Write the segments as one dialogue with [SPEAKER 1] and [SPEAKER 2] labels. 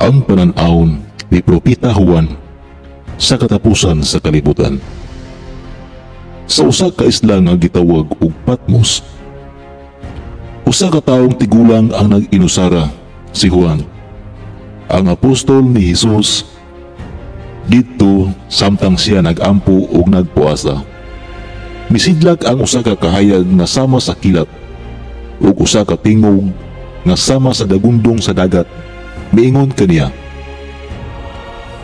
[SPEAKER 1] Ang panan-awon ni Propeta Juan sa katapusan sa kalibutan. Sa usa ka isla nga gitawag og Patmos, usa ka taong tigulang ang nag-inusara, si Juan, ang apostol ni Hesus, didto samtang siya nagampo ug nagpuasa. Misidlak ang usa ka kahayag nga sama sa kilat ug usa ka tingog nga sama sa dagundong sa dagat miingon kaniya,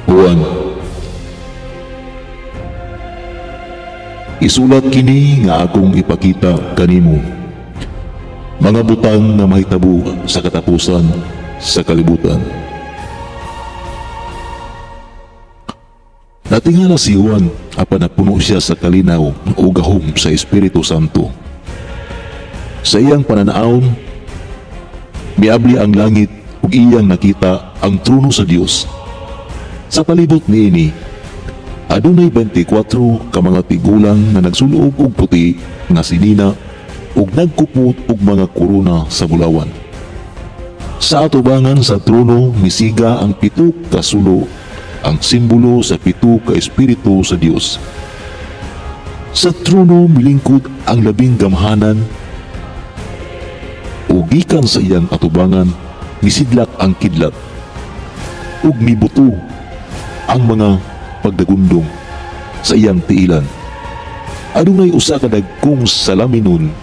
[SPEAKER 1] "Juan, isulat kini nga akong ipakita kanimo, mga butang nga mahitabo sa katapusan sa kalibutan." Natingala si Juan apan napuno siya sa kalinaw o gahom sa Espiritu Santo. Sa iyang pananaon, miabli ang langit ug iyang nakita ang trono sa Dios. Sa palibot niini, adunay 24 ka mga tigulang nga nagsulob og puti nga sinina ug nagkupot og mga korona sa bulawan. Sa atubangan sa trono misiga ang 7 ka sulo, ang simbolo sa 7 ka espiritu sa Dios. Sa trono milingkod ang 10 gamhanan ug gikan sa iyang atubangan misidlak ang kidlat ug mibuto ang mga pagdagundong sa iyang tiilan. Adunay usa ka dagkong salaminon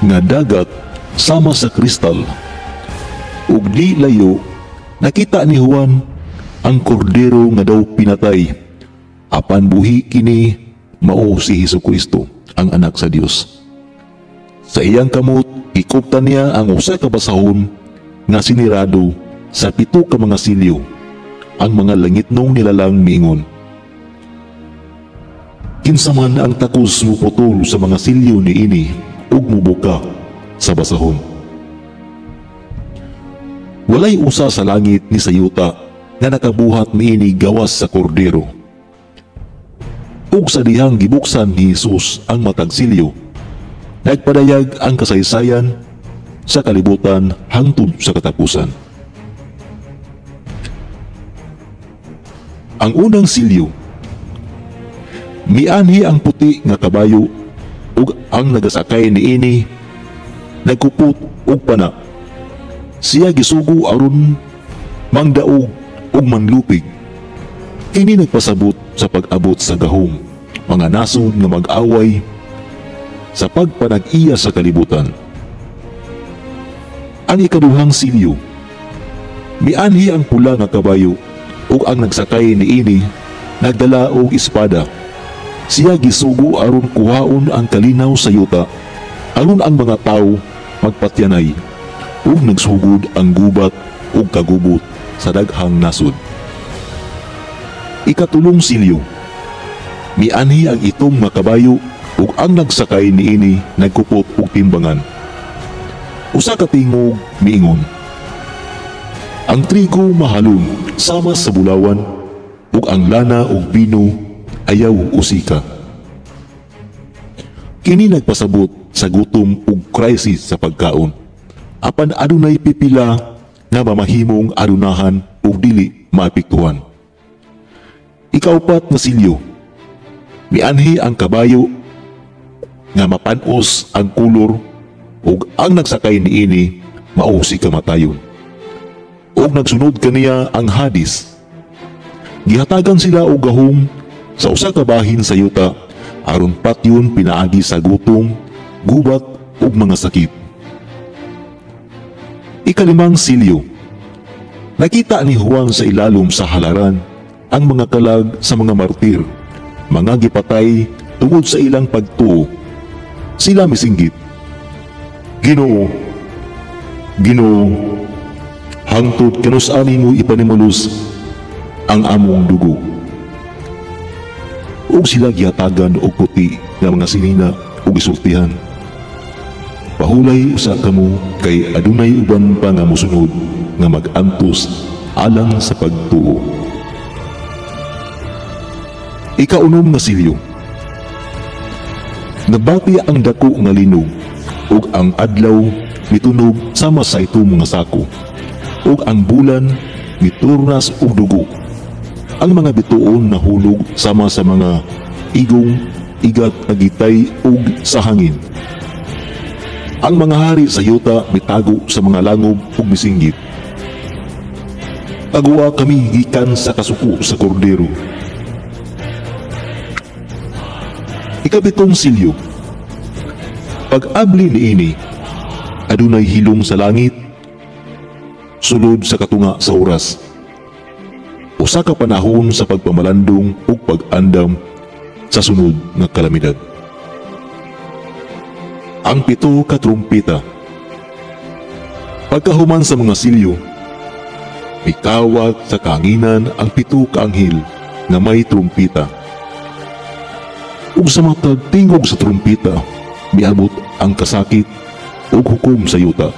[SPEAKER 1] nga dagat sama sa kristal. Ug di layo nakita ni Juan ang kordero nga daw pinatay, apan buhi kini, mao si Hesukristo, ang anak sa Dios. Sa iyang kamot gikuptan niya ang usa ka basahon nga sinirado sa 7 ka mga silyo. Ang mga langitnong nilalang miingon, "Kinsa man ang takos muputol sa mga silyo niini ug mubuka sa basahon?" Walay usa sa langit ni sa yuta nga nakabuhat niini gawas sa kordero. Ug sa dihang gibuksan ni Hesus ang matag silyo, nagpadayag ang kasaysayan sa kalibutan hangtod sa katapusan. Ang unang silyo, mianhi ang puti nga kabayo ug ang nagasakay niini nagkupot og pana. Siya gisugo aron mangdaog ug manlupig. Kini nagpasabot sa pag-abot sa gahom, mga nasod nga mag-away sa pagpanag-iya sa kalibutan. Ang ikaduhang silyo, mianhi ang pula nga kabayo ug ang nagsakay niini nagdala og espada. Siya gisugo aron kuhaon ang kalinaw sa yuta, aron ang mga tawo magpatyanay, ug nagsugod ang gubat ug kagubot sa daghang nasod. Ikatulong silyo, mianhi ang itom nga kabayo ug ang nagsakay niini nagkupot og timbangan. Usa ka tingog miingon, "Ang trigo mahalon sama sa bulawan, ug ang lana ug bino ayaw usika." Kini nagpasabot sa gutom ug krisis sa pagkaon, apan adunay pipila nga mamahimong adunahan ug dili maapektuhan. Ikaupat nga silyo, mianhi ang kabayo nga mapanos ang kulor ug ang nagsakay niini mao si kamatayon. Ug nagsunod kaniya ang Hadis. Gihatagan sila og gahom sa usa ka bahin sa yuta aron patyon pinaagi sa gutom, gubat ug mga sakit. Ikalimang silyo, nakita ni Juan sa ilalom sa halaran ang mga kalag sa mga martir, mga gipatay tungod sa ilang pagtuo. Sila misinggit, "Ginoo, Ginoo, hangtod kanus-a nimo ipanimalus ang among dugo?" Ug sila gihatagan og puti nga mga sinina ug isultihan, "Pahulay usa kamo kay adunay uban pa nga mosunod nga mag-antos alang sa pagtuo." Ikaunom nga silyo, nabati ang dako nga linog ug ang adlaw mitunog sama sa itom nga sako, ug ang bulan Miturnas og dugo. Ang mga bituon nahulog sama sa mga igong igat nga gitay og sa hangin. Ang mga hari sa yuta mitago sa mga langob ug misinggit. Paguwa kami gikan sa kasuko sa kordero. Ikapitong silyo. Pag-abli niini, adunay hilom sa langit, sulod sa katunga sa oras. Usa ka panahon sa pagpamalandong ug pag-andam sa sunod nga kalamidad. Ang pito ka trumpeta. Pagkahuman sa mga silyo, mikawat sa kanginan ang pito ka anghel nga may trumpeta. Ug sa matag tingog sa trumpeta, miabot ang kasakit ug hukom sa yuta.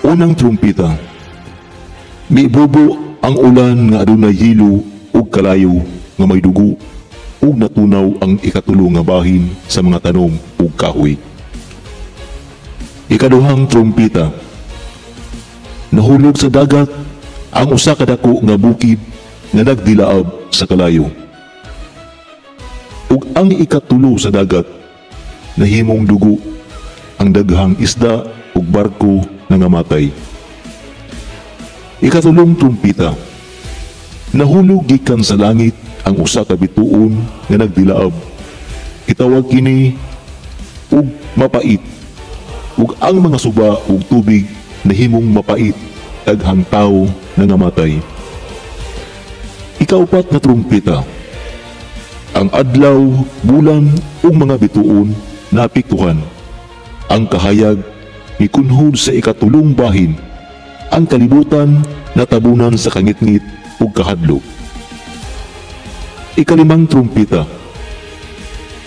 [SPEAKER 1] Unang trumpeta, mibubo ang ulan nga adunay hilo ug kalayo nga may dugo, ug natunaw ang ikatulo nga bahin sa mga tanom ug kahoy. Ikaduhang trumpeta, nahulog sa dagat ang usa ka dako nga bukid nga nagdilaab sa kalayo. Ug ang ikatulo sa dagat nahimong dugo, ang daghang isda ug barko nangamatay. Ikatulong trumpeta, nahulog gikan sa langit ang usa ka bituon nga nagdilaab. Gitawag kini og mapait, ug ang mga suba ug tubig nahimong mapait, daghang tawo nangamatay. Ikaupat nga trumpeta, ang adlaw, bulan ug mga bituon naapektuhan. Ang kahayag mikunhod sa ikatulong bahin. Ang kalibutan natabunan sa kangitngit ug kahadlok. Ikalimang trumpeta,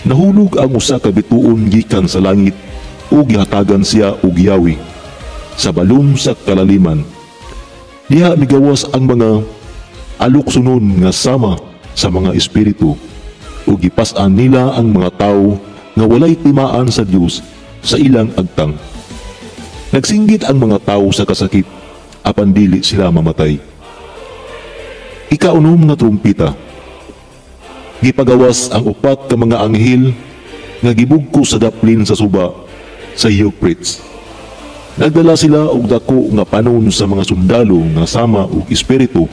[SPEAKER 1] nahulog ang usa ka bituon gikan sa langit ug gihatagan siya og yawi sa balum sa kalaliman. Diha migawas ang mga aluksunon nga sama sa mga espiritu ug gipas-an nila ang mga tawo nga walay timaan sa Dios sa ilang agtang. Nagsinggit ang mga tawo sa kasakit apan dili sila mamatay. Ikaunom nga trumpeta, gipagawas ang upat ka mga anghel nga gibugko sa daplin sa suba sa Euphrates. Nagdala sila og dako nga panon sa mga sundalo nga sama og espiritu,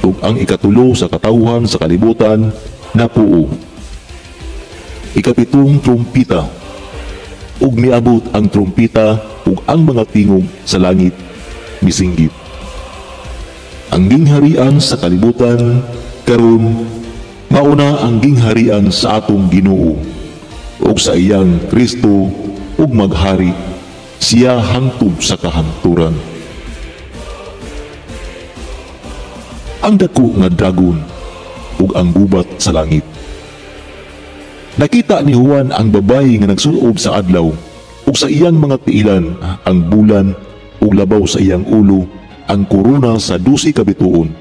[SPEAKER 1] ug ang ikatulo sa katawhan sa kalibutan napuo. Ikapitong trumpeta, ug miabot ang trumpeta ug ang mga tingog sa langit misinggit. Ang gingharian sa kalibutan karon mauna ang gingharian sa atong Ginoo ug sa iyang Kristo, ug maghari siya hangtod sa kahanturan. Ang dako nga dragon ug ang gubat sa langit. Nakita ni Juan ang babayi nga nagsulob sa adlaw ug sa iyang mga tiilan ang bulan ug labaw sa iyang ulo ang korona sa 12 ka bituon.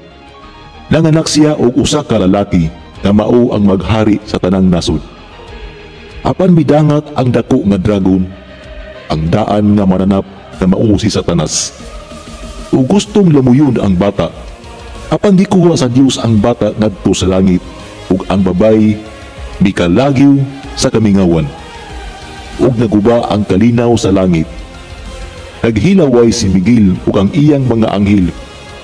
[SPEAKER 1] Nanganak siya og usa ka lalaki nga mao ang maghari sa tanang nasod. Apan midangat ang dako nga dragon, ang daan nga mananap nga mao si Satanas. Ug gustong lamuyon ang bata. Apan gikuha sa Dios ang bata ngadto sa langit, ug ang babayi mikalagyo sa kamingawan. Ug naguba ang kalinaw sa langit. Naghilaway si Miguel ug ang iyang mga anghel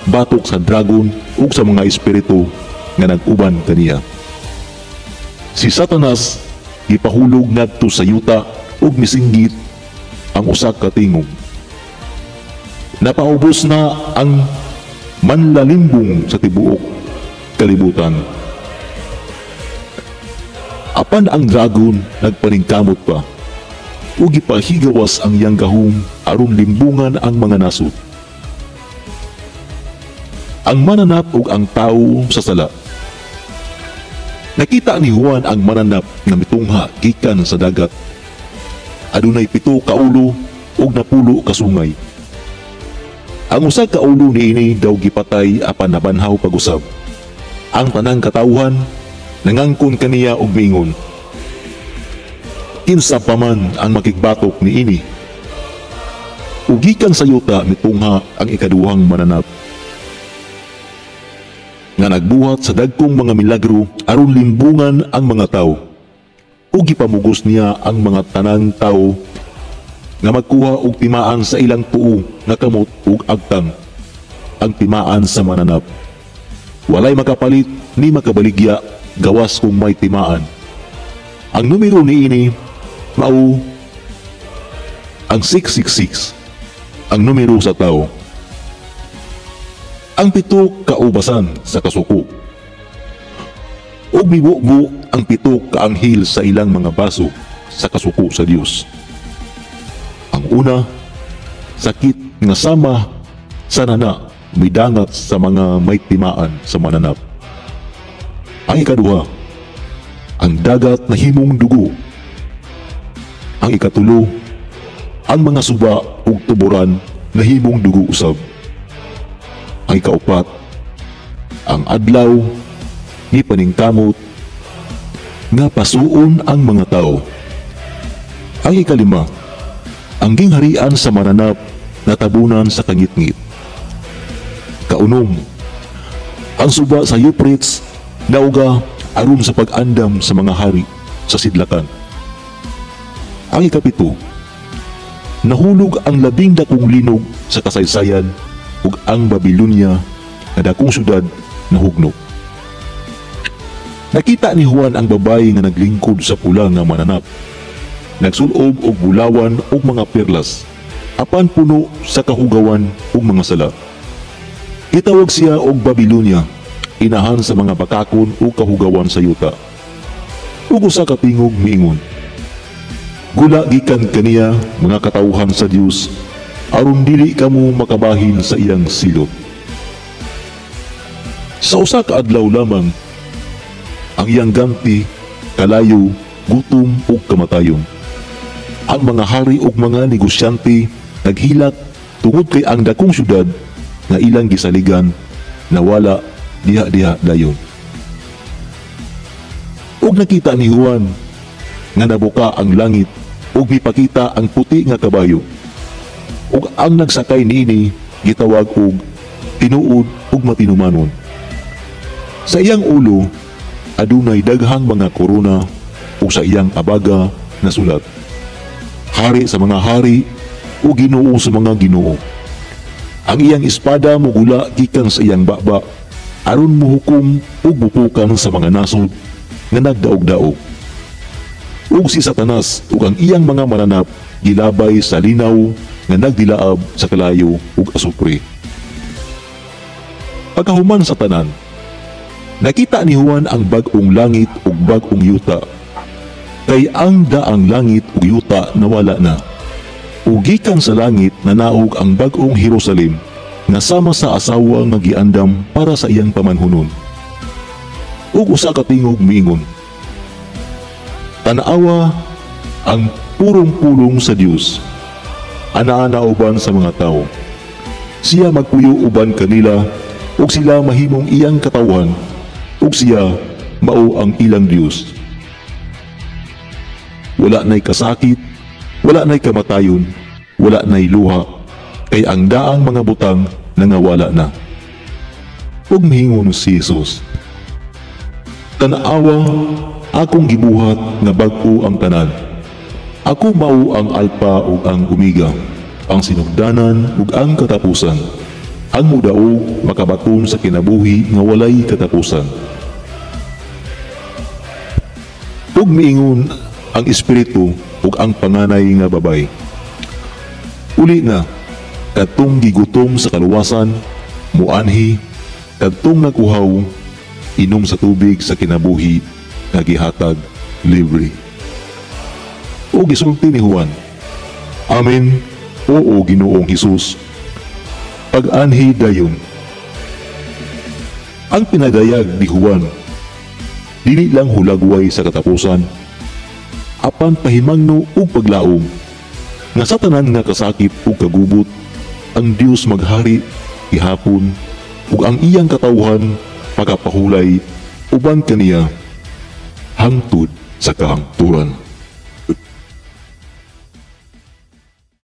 [SPEAKER 1] batok sa dragon ug sa mga espiritu nga nag-uban kaniya. Si Satanas gipahulog ngadto sa yuta ug misinggit ang usa ka tingog. Napaubos na ang manlalimbong sa tibuok kalibutan. Apan ang dragon nagpaningkamot pa ug gipahigawas ang iyang gahom aron limbungan ang mga nasod. Ang mananap ug ang tawo sa sala. Nakita ni Juan ang mananap nga mitungha gikan sa dagat. Adunay 7 ka ulo ug 10 ka sungay. Ang usa ka ulo niini daw gipatay apan nabanhaw pag-usab. Ang tanang katawhan nangangkon kaniya og miingon, kinsa pa man ang makigbatok niini? Ug gikan sa yuta mitungha ang ikaduhang mananap nga nagbuhat sa dagkong mga milagro aron limbungan ang mga tawo. Ug gipamugos niya ang mga tanang tawo nga magkuha og timaan sa ilang tuo nga kamot ug agtang, ang timaan sa mananap. Walay makapalit ni makabaligya gawas kung may timaan. Ang numero niini mao ang 666, ang numero sa tao. Ang pito kaubasan sa kasuko. Ug mibubo ang pito ka anghel sa ilang mga baso sa kasuko sa Dios. Ang una, sakit nga sama sa nana midangat sa mga may timaan sa mananap. Ang ikaduha, ang dagat nahimong dugo. Ang ikatulo, ang mga suba ug tuburan nahimong dugo usab. Ang ikaupat, ang adlaw ni paningkamot nga pasuon ang mga tao. Ang ikalima, ang gingharian sa mananap natabunan sa kangitngit. Kaunom, ang suba sa Euphrates nauga aron sa pag-andam sa mga hari sa sidlakan. Ang ikapito, nahulog ang labing dakong linog sa kasaysayan ug ang Babylonia nga dakong syudad nahugno. Nakita ni Juan ang babayi nga naglingkod sa pula nga mananap. Nagsulob og bulawan ug mga perlas, apan puno sa kahugawan ug mga sala. Gitawag siya og Babylonia, inahan sa mga bakakon ug kahugawan sa yuta. Ug usa ka tingog miingon, "Gula gikan kaniya, mga katawhan sa Dios, aron dili kamo makabahin sa iyang silot." Sa usa ka adlaw lamang, ang iyang ganti, kalayo, gutom ug kamatayon. Ang mga hari ug mga negosyante naghilak tungod kay ang dakong syudad nga ilang gisaligan nawala diha-diha dayon. Ug nakita ni Juan nga nabuka ang langit ug mipakita ang puti nga kabayo. Ug ang nagsakay niini gitawag og Tinuod ug Matinumanon. Sa iyang ulo adunay daghang mga korona ug sa iyang abaga nasulat, "Hari sa mga hari ug Ginoo sa mga ginoo." Ang iyang espada mugula gikan sa iyang baba aron muhukom ug mupukan sa mga nasod nga nagdaog-daog. Ug si Satanas ug ang iyang mga mananap gilabay sa linaw nga nagdilaab sa kalayo ug asupre. Pagkahuman sa tanan, nakita ni Juan ang bag-ong langit ug bag-ong yuta. Kay ang daang langit ug yuta nawala na. Ug gikan sa langit nanaog ang bag-ong Jerusalem nga sama sa asawa nga giandam para sa iyang pamanhunon. Ug usa ka tingog miingon, "Tan-awa ang purong-pulong sa Dios. Anaa na uban sa mga tao. Siya magpuyo uban kanila ug sila mahimong iyang katawhan ug siya mao ang ilang Dios. Wala na'y kasakit, wala na'y kamatayon, wala na'y luha, kay ang daang mga butang nangawala na." Ug miingon si Jesus, "Tan-awa, akong gibuhat nga bag-o ang tanan. Ako mao ang Alpha ug ang Omega, ang sinugdanan ug ang katapusan. Ang mudaog makabaton sa kinabuhi nga walay katapusan." Ug miingon ang Espiritu ug ang panganay nga babay, "Uli na." Kadtong gigutom sa kaluwasan, muanhi, kadtong nag-uhaw, inom sa tubig sa kinabuhi nga gihatag libre. O gisulti ni Juan, "Amen, oo Ginoong Hesus. Pag-anhi dayon." Ang pinadayag ni Juan, dili lang hulagway sa katapusan, apan pahimangno ug paglaom nga sa tanan nga kasakit ug kagubot, ang Dios maghari gihapon ug ang iyang katawhan makapahulay uban kaniya hangtod sa kahangturan.